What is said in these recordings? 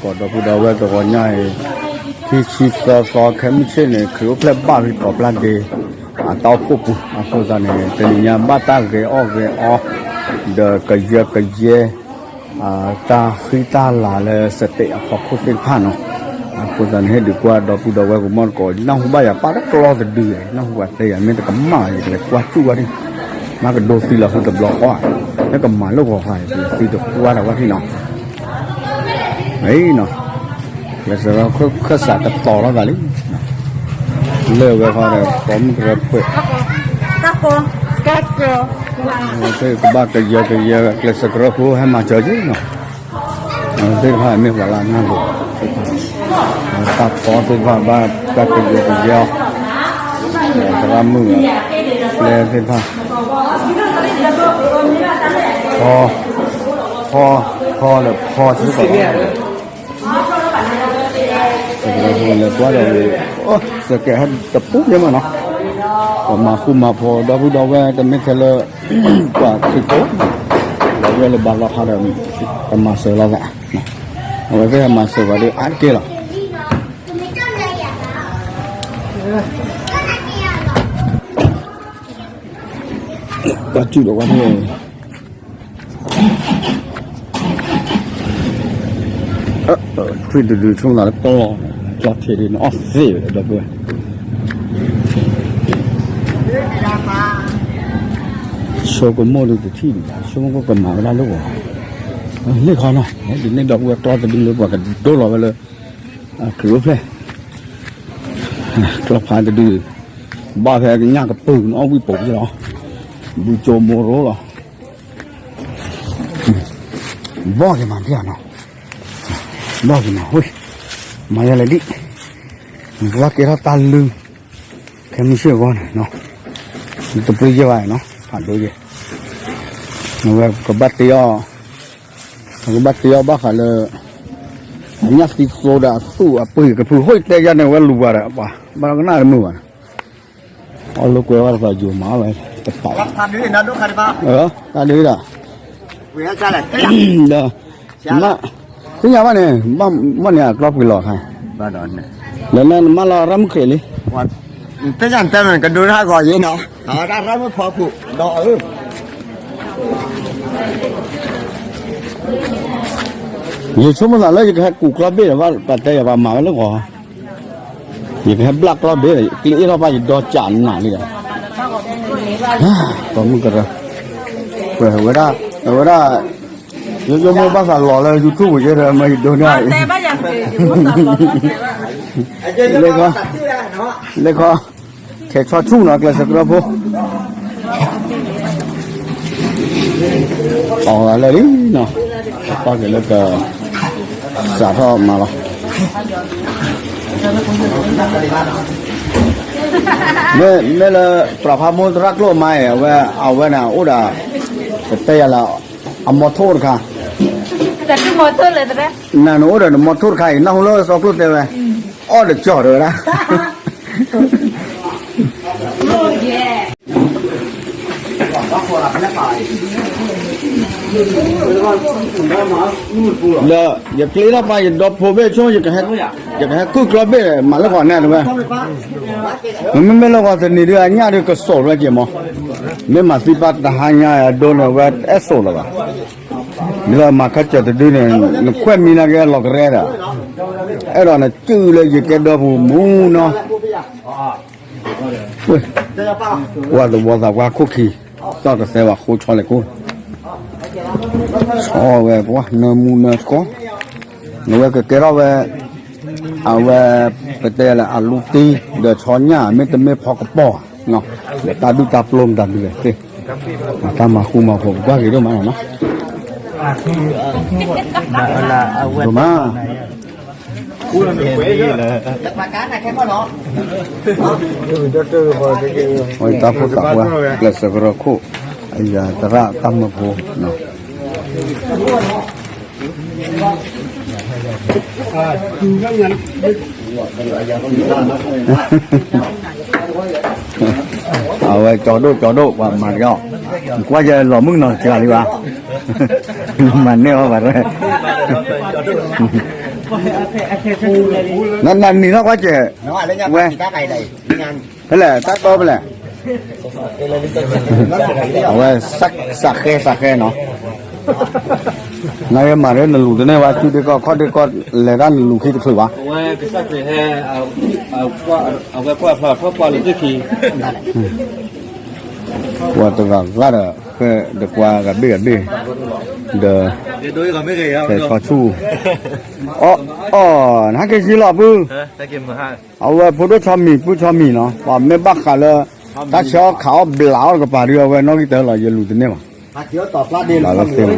ပဒီပုၢ်ဒီဝဲၢ်တဂီၤညါအံၤ, ခံဆံသၢသီ ခဲမုၢ်ဆ့ၣ်န့ၣ် ခရံာ်အိၣ်ဖျဲၣ်ဘၣ်ဖဲကိးပျၢ်ဒ့ အတၢ်အိၣ်ဖှိၣ်ပူၤအဃိသတးန့ၣ် တနံၤညါဘၣ်တၢ်ဂဲၤအီၣ်ဂဲၤအီ ဒီးကယၢကယဲ တၢ်ဃံတၢ်လၤလၢ stage အဖီခိၣ်သ့ၣ်တဖၣ်နီၤ. အဃိသတးန့ၣ် ဟ့ၣ်ဒုးကွၢ်ဒီပုၢ်ဒီဝဲၢ်ကမီၣ်တကိး နၢ်ဟူဘၣ်ယၤပၢ်တကျီသဒု, နၢ်ဟူဘၣ်တဲယၤ မ့ၢ်တကမၣ် ယကလဲၤကွၢ်စူၣ်ဝဲဒၣ်, မ့ၢ်ကဒိသံလီၤ ဟူတဘျီဃီ, မ့ၢ်ကမၤလိာ်ဂီၤဃာ် ယကလဲၤသံတကွၢ်တၢ်ဝဲဒၣ်နီၤ. နီၤ, ကျဲးစၢးခၢၣ်စးကတီၤလိာ်သးလံ, လၢဝဲဃီဒီး ပိာ်မုၣ်ကရၢဖှဲး သ့ၣ်ကဘၣ်ကယၢကယဲ ကျဲးစၢးကရၢဖိဟဲမၤစၢၤက့ၤနီၤ. သ့ၣ်တဖၣ်မ့ၢ်ပှၤလၢအနၢ်လိၤသ့ၣ်တဖၣ်, တၢ်ဖီသ့ၣ်တဖၣ်ဘၣ်တၢ်ကယၢကယဲအီၤ, သရၣ်မုၣ်အကျဲသ့ၣ်တဖၣ်, ဖီ, ဖီ, ဖီလၢဖီစ့ၢ်ကီး လဲၤကွၢ်ဒီး စကဲးဟဲတပူၤညါမးနီၤ, ပမၤဃူမၤဖိး ဒီပုၢ်ဒီဝဲၢ် တမ့ၢ်ထဲလၢ ပှၤခရံာ်ဖိ, ဒီပုၢ်ဝဲၢ်လၢဘါလီၤခါဒီး ကမၤစၢၤလိာ်သး, အဝဲသ့ၣ်ဟဲမၤစၢၤပှၤဒီးအါတက့ၢ်လီၤ. ပှၤစူၣ်ဒီးပှၤန့ၣ် ထွံၣ်တဒုဆိကမိၣ်လၢကျီ, ကျီထံးဒုးန့ၣ်အီၣ်သ့ဝဲဒီပုၢ်ဝဲၢ်, ဆိကမိၣ်ဒုးတထံၣ်ဒံးဘၣ် ဆိကမိၣ်ကမၤဝဲဒၣ်လၢဂီၤ, လ့ၣ်ခီနီၤ ဒ်န့ၣ်ဒီပုၢ်ဝဲၢ် ကျီတဒုလၢပှၤကဒိလီၤဝဲလၢ ခရံာ်အိၣ်ဖျဲၣ်, ကျီဖးတဒု, ဘၣ်ဖဲကညၣ်ကပုာ်န့ၣ်အီၣ်ဝံၣ်ပိာ်က့ၤလီၤ, ဘုကၠိမိရိလီၤ. ဘီၣ်က့ၤမးဖဲနီၤ, ဘီၣ်က့ၤမး, မၤယၤလဲၣ်ဒံး, နကဘၣ်ကဲထီၣ်တၢ်လုၢ်, ခဲမုၢ်ဆ့ၣ်အဂီၢ်န့ၣ်, တပျ့ၤယဲၢ်ဘၣ်နီၤ ဖးဒိၣ်ယဲၢ်, အဝဲကဘၣ်တ့အီၣ်, အကဘၣ်တ့အီၣ်ဘၣ်ဃးလၢ အညၣ်သံသိဒီးအသူၣ်အပှ့ၤကဖု ဟိၣ်တဲယၤန့ၣ် အဝဲလူၤပှၤဒီး ပှၤဘၣ်ကနၣ်တမုာ်ဘၣ်န့ၣ်, အီၣ်လိာ်ကွဲဝဲတသးယိၤမးဝဲ, တပာ်, တၢ်ဒုးဒီး, ဒီး, သ့ၣ်ညါဘၣ်န့ၣ်, မ့ၢ်န့ၣ်အကျီပှ့ၤလီၤခါ, ဒီးနမၢလီၤရၣ်မုၣ်ခရံာ်လံ, သ့ၣ်ညါတဲမ့ၢ်ကဒိတၢ်ဂီၤယဲနီၤ, တၢ်ရၣ်မုၣ်ဖီခိၣ်ဒီး ယဆိကမိၣ်သးလၢယကဟဲကူးကျီဘ့ၣ်ဒီး ပှၤတဲယၤပှၤမၤဝဲလၢဂီၤ, ယကဟဲဘျၣ်ကျီဘ့ၣ်ဒီး ကျ့အ့ၣ်ထီၣ်ဘၣ်ယဒီကးနးလံဒီး, ပှၤမုၣ်ကရၢ, ဝဲဒၣ်, ဝဲဒၣ်, ယဆိကမိၣ်ဘၣ်သးလီၤလၢ YouTube ယဲဒီး မ့ၢ်ယဒိန့ၣ်, လ့ၣ်ခီ, လ့ၣ်ခီ, ခဲဆီဆူၣ်နီၤ ကျဲးစၢးကရၢဖိ အီၣ်ဂၤလၢာ်လံနီၤ, ပၢ်က့ၤလၢက စးထီၣ်မၤလီၤ, မ့ၢ်လၢ ပှၤဖးမိၢ်သရၣ်ကျိၣ်မါအံၤ အဝဲ, အဝဲန့ၣ်အိၣ်ဒီး, ကတဲယၤလၢ, အမီထိၣ်တခါ, နၤနအိၣ်ဒီးနမီထိၣ်တခါအံၤ နၢ်ဟူလၢစီကျိၣ်တဲဝဲ, အီၣ်တကၠီၣ်တဲဝဲဒၣ် ဒီးယကျ့ထီၣ်ပၢ်ယဒီဖိဘ့ၣ်ဆိ ယကဟဲကုၢ်ကျီဘ့ၣ် မၤလၢဂီၤန့ၣ်တဝဲ, မ့မ့ၢ်လၢဂီၤသန့ၤဒုး အညၣ်ဒုးကစိာ်ဝဲက့ၤမး, မ့ၢ်မၤသံပၢ်တဟါညါအဒိန့ၣ် ဝဲအဲၣ်စိာ်လၢၤဘၣ်, ဒ်သိးမၤခါစၢၤတဒုန့ၣ် နခွဲးမံနာ်က့ၤလီၤကရဲဒီး, အဲၣ်ဒိးနစုၣ်လၢယကဲဒီပူၤမူနီၤ ဝဲသဝီသးပှၢ်ခိၣ်ခံ, တၢ်ကသဲဝဲဃိဆီလဲၣ်ကိ, ဆီဝဲပှၢ်နၢမူနၢကီ, နဝဲကကဲထီၣ်ဝဲ, အဝဲ, ပတဲလၢအလူတ့, ဒီးဆီညၣ် မ့တမ့ၢ်ဖီကပီၤ, ဒီးတၢ်ဒူၣ်တၢ်ပျိမတၤဒုလဲၣ်သ့ၣ်, တၢ်မၤဃူမၤဖိးပကွၢ်က့ၤဒိၣ်မးနီၤ, ဒိၣ်မး တၢ်ဖိသၣ်ဝဲ, ကျဲးစၢးကရၢခိၣ်, အယၤသရၣ်တၢ်မၢဖိ, အဝဲကၠီဒိၣ်ကၠီဒိၣ် ပှၤမၤတက့ၢ်, ကွၢ်ယဲလီၤမုၢ်နီၤစှၤလံဘၣ်, မၤန့ၢ်အီၤဘၣ်ရဲ နနံၤထီၣ်ကွၢ်စဲး, ဝဲ, ဖဲလဲၣ် တၢ်တီဖဲလဲၣ်, အဝဲ, စးဃဲစးဃဲနီၤ, နဂ့ၤမၤရ့နလူၤတန့ၢ်ဝဲ စုဒ့ကီၢ်ခီၣ်ဒ့ကီၢ် လဲၤတၢ်နလူၤခံတချုးဘၣ်, အဝဲကစၢ်ခရံာ်ဟဲ, အဝဲကွၢ်ဖျါထီၣ်ကွၢ်လၢသ့ၣ်ခံ ပှၤတဂၤဂၤဒီး ဖဲဒီးကွၢ်ဂၤဘ့ၣ်ဂၤဘ့ၣ်, ဒီး, ဖဲထီဆူၣ်, အီၣ်, အီၣ်, နဟဲက့ၤဆံလီၤပုၢ်, အဝဲဖိဒိၣ်ဆီမံၤ ပုၢ်ဆီမံၤနီၤ ပှၤမ့ၢ်ဘၣ်ဃးလၢ, တၢ်ဆၢအီၣ်ခးအီၣ်ဘျးအီၣ်တကပၤဒုး အဝဲနီၣ်ဂံၢ်တၢလီၤ ယလူၤတန့ၢ်ဘၣ်, ဘၣ်လီၤသ့,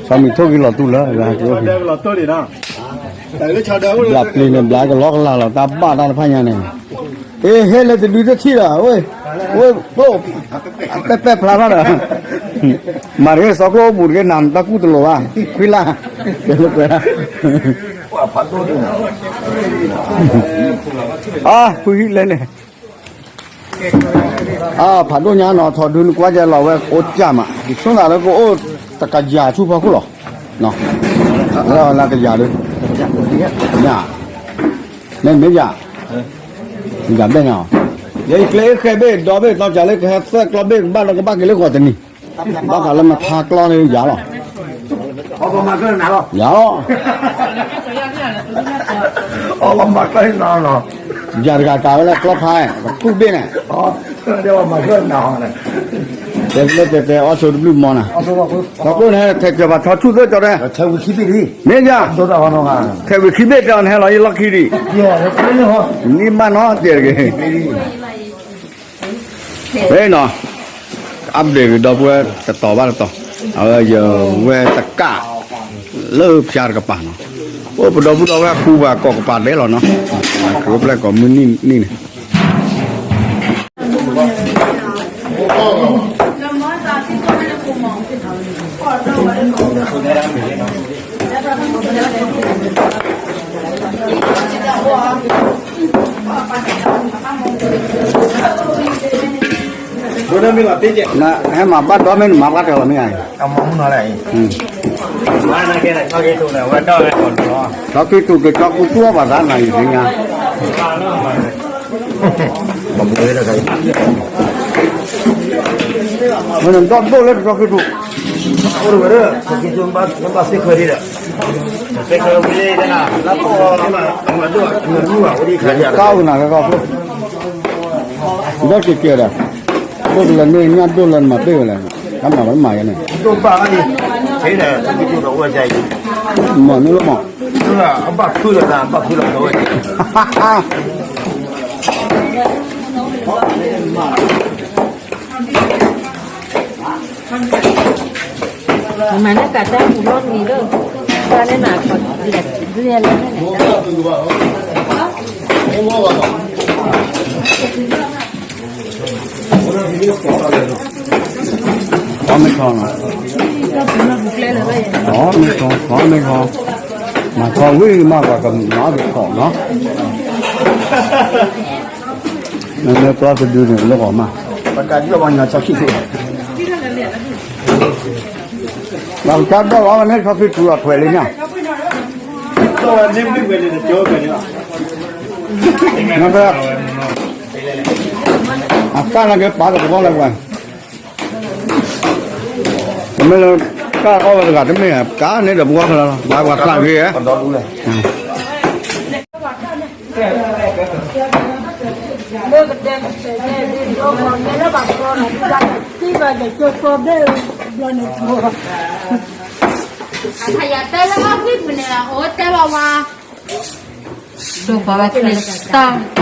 ဆီမံၤထိၣ်ဂံၢ်လီၤတူၢ်လၢ ဟဲက့ၤအိၣ်က့ၤ, ဘျးပျံၤန့ၣ် ဘျးကလီကလၤလီၤ တၢ်ဘၣ်တၢ်တဖၣ်ညါန့ၣ် အ့ ဟဲလၢတဒုတထံၣ်ဒီး, ဝဲ, ဝဲ, ပဲပဲဖျါထီၣ်ဒီး, မၤတဂ့ၤ စီၤကျိၣ်အိၣ်ဘူးတဂ့ၤ နၤတၢ်ကူၣ်တလိာ်ဘၣ်, ခွံလၢ်, တဲလၢကွဲး, အဖးဒိၣ်ဒုန့ၣ်, အဖုဟံၣ်လဲၣ်န့ၣ်, အဖးဒိၣ်ညါနီၤ ထီၣ်ဒုနကွၢ်ကဲလီၤဝဲအိၣ်ကၢ်မး ယဆိသးလၢကအိၣ်တကယၤဆူဖီခိၣ်လီၤ, လၢကယၤဒု, မ့ၢ်, မ့ၢ်ယၤ, ယၤဘဲၣ်ညါ, ယကျဲအ့ၣ်ဃဲဘ့ၣ်ဒီဘ့ၣ် တီၢ်ကၢ်လၢကဟဲသၢကျီဘ့ၣ် ကဘၣ်ဒီးကဘၣ်က့ၤလၢဃီၤတနံၤ, ဘၣ်ဃးလၢမထါကျီန့ၣ်ယၤလီၤ, ယၤလီၤ, ယၤတဂၤကးဝဲလၢကျီဖါ, ကထူၣ်ဘ့ၣ်န့ၣ်, တဲတဲတဲတဲ အီၣ်ဆိတဘျုးမီၤနၤ, ဒီးကျိၣ်န့ၣ် ထဲးကၢၤပၤထီဆူၣ်သၢကၠီတဲ, မ့ၢ်ယၤ, ထဲးဝံၤခံဘ့ၣ်တဲအီၤ နဟဲလီၤယလီၢ်ခံဒံး, နံၣ်ဘၣ်နီတက့ၢ်တဂ့ၤ, ဝဲနီၤ, အဘ့ၣ်ကဒီပုၢ်ဝဲၢ်တတီၤဘၣ်တတီၤ, အဝဲယဝဲတကး, လၢဖၠါတကပၤနီၤ, အိၣ်ပဒီပုၢ်ဒီဝဲၢ်ဃူပှၤကိးကပၤဒဲးလီၤနီၤ, ကရူၢ်ပျဲၢ်ကိးမုၢ်နံၤန့ၣ် ဟဲမၤဘၣ်ဒီမ့ၢ်နမၤဘၣ်တၢ်လီၤမ့ၢ်ဧါ, လီၤက့ၤတူၢ်က့ၤကၠီကူတူၢ်ဘၣ်သးနၤယသ့ၣ်ညါ, မ့ၢ်နဒီၣ်ဒိၣ်လၢကၠီကူတူၢ်, ကၠီကူတူၢ်, ကၠီကူတူၢ်, ဒီးက့ၤကဲဒီး, ဒိၣ်ကလၢန့ၣ် ညၣ်ဒိၣ်လၢနမၤပ့ၢ်ဝဲလဲၣ်, တၢ်မၤဝဲမၤယဲန့ၣ်, မၤန့ၣ်လီၤမး, အဘၣ်ဖုလီၤ, ဘၣ်ဖုလီၤ, မၤန့ၢ်ကတၢ်ပူၤလီၢ်မံၤဒီး, တၢ်န့ၣ်မၤ, ဒုးလဲၤလဲၣ်န့ၣ်, အီၣ်မ့ၢ်ထီနီၤ, အီၣ်မ့ၢ်ထီ, အီၣ်မ့ၢ်ထီ, မၤထီဝံၤမး ပှၤကမၤအီၣ်ကထီနီၤ, မ့ၢ်ကျီတဒုန့ၣ် လၢဂီၤမး, ပကဒုအီၣ်ပှၤညီဆီခံဆူ, ပကစၢ်ဒီၣ်လီၤဝဲန့ၣ် ဆီခံဆူအထွဲလံညါ, အကၢ်နာ်က့ၤပာ်လီၤသဝီလၢပှၤ, တမ့ၢ်လၢ, ကၢ်အီၣ်ဝဲတဂၤတမ့ၢ်, ကၢ်န့ၣ်ဒီးပဂီၢ်ဖဲလီၤ, ဘၣ်ပှၤသးဂ့ၤဧါ, အယတဲလၢအဂ့ၢ်ပူၤန့ၣ် အိၣ်တဲဘၣ်ဝါ, ဒိၣ်ပှၤဝဲခရံာ်စတၢ်,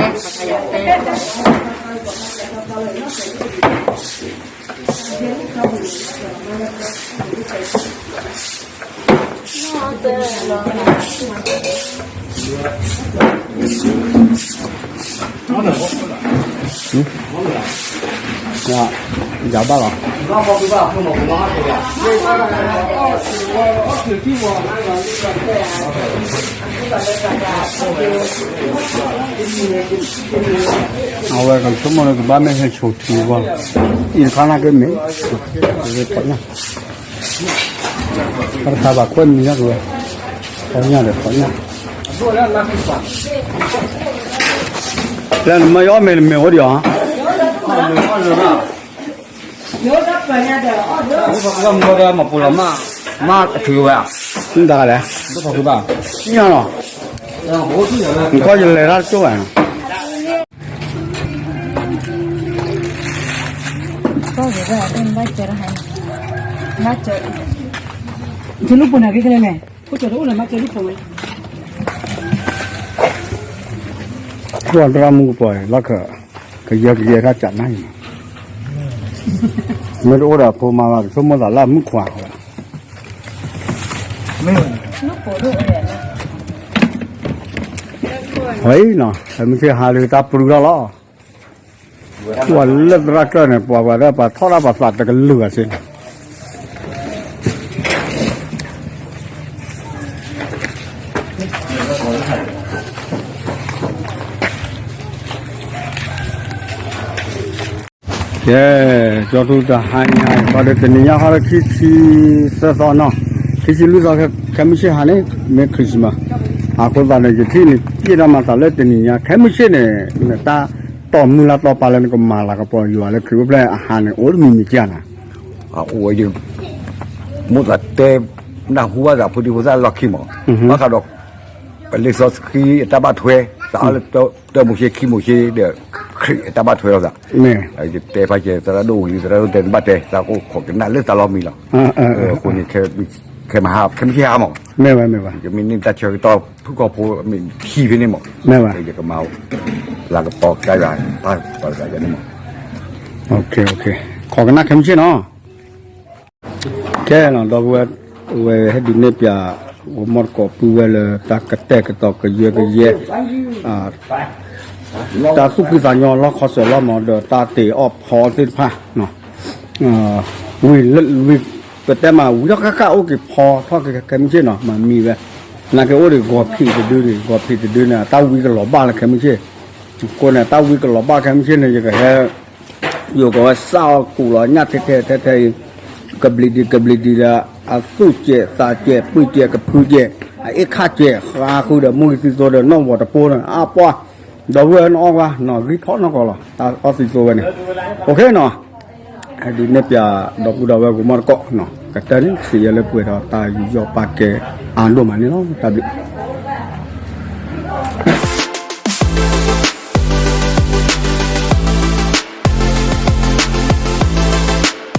ယၤဘၣ်လီၤ, အဝဲကဆိကမိၣ်လၢကဘၣ်မ့ၢ်ဟဲဆိးထံဘၣ်, အံၤတခါနာ်က့မ့ၢ်, ထီၣ်ညၣ်, တၢ်တခါဘၣ်ခွဲးမံၤညါကဝဲ, ထီၣ်ညၣ်ဒီးထီၣ်ညၣ်, လၢနမ့ၢ်ယအီၣ်မ့ၤနမ့ၢ်အိၣ်ဒံးဧါ, မ့ၢ်ပှၤကမၤဒီးမၤပူၤလီၤမး, မ့ၢ်အထုးဝဲ, မ့ၢ်တဂၤလဲၣ်, မ့ၢ်ပှၤကဘၣ်, မ့ၢ်လီၤ, နကီၢ်ယလဲၤတၢ်တကၠိၢ်ဘၣ်, ကလုၢ်ပိာ်န့ၣ်က့ကလဲၣ်န့ၣ်, ကွၢ်သရၣ်မုၣ်ကပီၤလီၢ်ခၢၣ်, ကယၢကယဲတၢ်ကးနၢ်အံၤ, မ့ၢ်တအိၣ်ဒီးဖိမါဘၣ် တဆိကမိၣ်သးလၢအမုၣ်ခွါဝဲ, ဝဲအံၤနီၤ ခဲမုၢ်ဆ့ၣ်ဟါလၢတၢ်ပျုၢ်ထီၣ်လီၤ, ကွၢ်လၢသရၣ်ကၢၢ်န့ၣ် ပှၤပှၤဒီးပှၤထီၣ်တၢ်ပှၤသးတကလုာ်ဘၣ်စ့ၢ် ကဲ, ကၠီထူတဟါညါအံၤ ဒီးတနံၤညါဟီလၢခံဆံသၢသီနီၤ, ခံဆံလွံၢ်သီ ခဲမုၢ်ဆ့ၣ်ဟါန့ၣ် မ့ၢ် Christmas, အဃိသတးန့ၣ် ယထံၣ်န့ၣ် က့ၣ်ဒၣ်မၤသးလၢတနံၤညါ ခဲမုၢ်ဆ့ၣ်န့ၣ် နတၢ်တီၢ်မုၢ်လၢ်တီၢ်ပာ်လၢနကမၤလၤကပီၤယွၤလၢခရံာ်အိၣ်ဖျဲၣ်အဟါန့ၣ် အိၣ်တမံၤမံၤကၢ်နၤ, အအိၣ်ဝဲယ မိၣ်သးတဲ နၢ်ဟူဘၣ်သးဖိဒံဖိသၣ်လီၢ်ခံမး, ဘၣ်ဃးဒီး လံာ်စီဆှံအတၢ်ဘၣ်ထွဲ သးအီၣ်လၢတၢမိၤၡ့ခံမိၤၡ့ဒီး ခရံာ်အတၢ်ဘၣ်ထွဲလီၤသး, ယတဲဖးကဲ သရၣ်ဒိၣ်ဝံၤ သရၣ်ဒိၣ်တဲနဘၣ်တဲ သးကိးခိးကနၣ်လၢသးလီၢ်မံၤလီၤ, အဃိန့ၣ် ခဲမုၢ်ဆ့ၣ်ဟါမး, မ့ၢ်ဝဲမ့ၢ်ဝဲ ယမ့ၢ်န့ၢ်တၢ်ဆၢကတီၢ်ဖုၣ်ကိာ်ဖိမ့ၢ်ထံၣ်ဖဲန့ၣ်မး, မ့ၢ်ဝဲ ယကမၤ လၤကပီၤကါယွၤ တၢ်ပီၤတဂၤန့ၣ်မး, ခိးကနၣ်ခဲမုၢ်ဆ့ၣ်နီၤ ကဲနီၤ ဒီပုၢ်ဝဲၢ် ဝဲဟဲဒုးနဲၣ်ပၠး ဂီၤမီၢ်တကိးပုၢ်ဝဲၢ်လၢတၢ်ကတဲာ်ကတီၤကယၢကယဲ တၢ်သူၣ်ဖှံသးညီလီၢ်ခီစၢၤလီၤမး ဒီးတၢ်တ့အီၣ်ဖီသ့ၣ်တဖၣ် ဝံၤ ပတဲမးဝံၤထီၣ်ဃၣ်ဃၣ်အိၣ်က့ၤဖီထီၣ်က့ၤခဲမုၢ်ဆ့ၣ်နီၤ မၤမံၤဝဲ နာ်က့အိၣ်ဒံးဂီၤဖံးတဒုန့ၣ် ဂီၤဖံးတဒုန့ၣ် တၢ်ဝံကလီၤဘၣ်လၢခဲမုၢ်ဆ့ၣ် အဃိန့ၣ် တၢ်ဝံကလီၤဘၣ်ခဲမုၢ်ဆ့ၣ်န့ၣ် ယကဟဲ ယိၤကီးဝဲစးအီၤကူးလီၤညၣ်ထဲထဲထဲထဲအံၤ ကဘျံးဒံးကဘျံးဒံးဒီး အသူၣ်စဲးသးစဲးပှံၢ်စဲးကဖုစဲး အအ့ၣ်ခၣ်စဲးဃါဃုာ်ဒီး မူဂံၢ်သံသိဒီး နီၣ်ဝီၤတပိၢ်န့ၣ် အါပှၢ် ဒီပုၢ်ဝဲၢ်နီၣ်အီၣ်ကွၢ်နီၤ ဂံၢ်ထီၣ်နီၢ်ကီၢ်လီၤ တၢ်အီၣ်သံသိဝဲန့ၣ် အိၣ်ခ့နီၤ ဒုးနဲၣ်ပၠး ဒီပုၢ်ဒီဝဲၢ်ဂီၤမီၢ်တကိး ကတၢၢ်န့ၣ် စံးယဲလၢပှဲၤဒီးတၢ်ယူးယီၣ်ပာ်ကဲအါဒိၣ်မးန့ၣ်လီၤ တၢ်ဘျုး